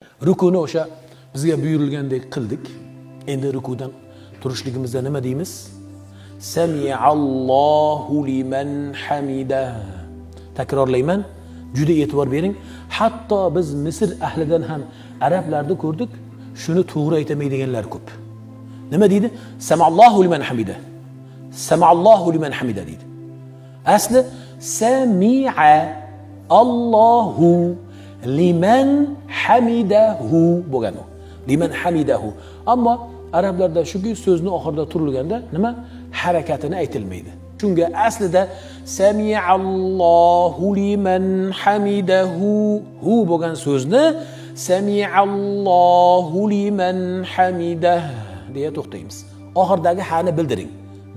Rukuni o'sha bizga buyurilgandek qildik. Endi rukudan turishligimizda nima deymiz? Samiallohu liman hamida. Takrorlayman, juda e'tibor bering. Hatto biz Misr ahlidan ham arablarni ko'rdik, shuni to'g'ri aytamaydiganlar ko'p. Nima deydi? Samiallohu liman hamida. Samiallohu liman hamida deydi. Asli sami'a Allohu liman hamidahu bo'lgan u. Liman hamidahu. Ammo arablarda shuki so'zni oxirida turilganda nima harakatini aytilmaydi. Shunga aslida samiallohu liman hamidahu hu bo'lgan so'zni samiallohu liman hamidah deya to'xtaymiz. Oxiridagi hani bildiring.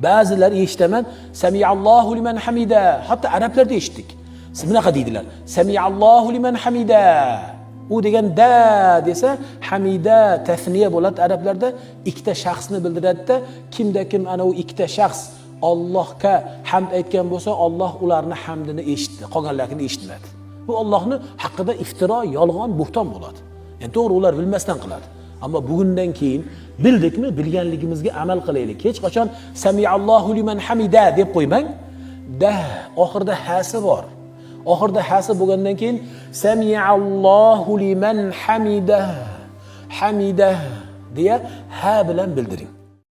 Ba'zilar eshitaman samiallohu liman hamida, hatto arablarda eshitdik. Siz bunaqa deydilar. Samiallohu liman hamida. U degan da desa hamida tasniya bo'ladi arablarda, ikkita shaxsni bildiradida, kimda kim ana u ikkita shaxs Allohga hamd aytgan bo'lsa, Alloh ularni hamdini eshitdi, qolganlarini eshitmadi. Bu Allohni haqida iftiro, yolg'on, bo'xton bo'ladi. Ya'ni to'g'ri ular bilmasdan qiladi. Ammo bugundan keyin bildikmi, bilganligimizga amal qilaylik. Hech qachon samiallohu liman hamida deb qo'ymang. Da oxirida hasi bor. Oxirida hasi bo'lgandan keyin samiallohu liman hamida hamida deya ha bilan bildiring.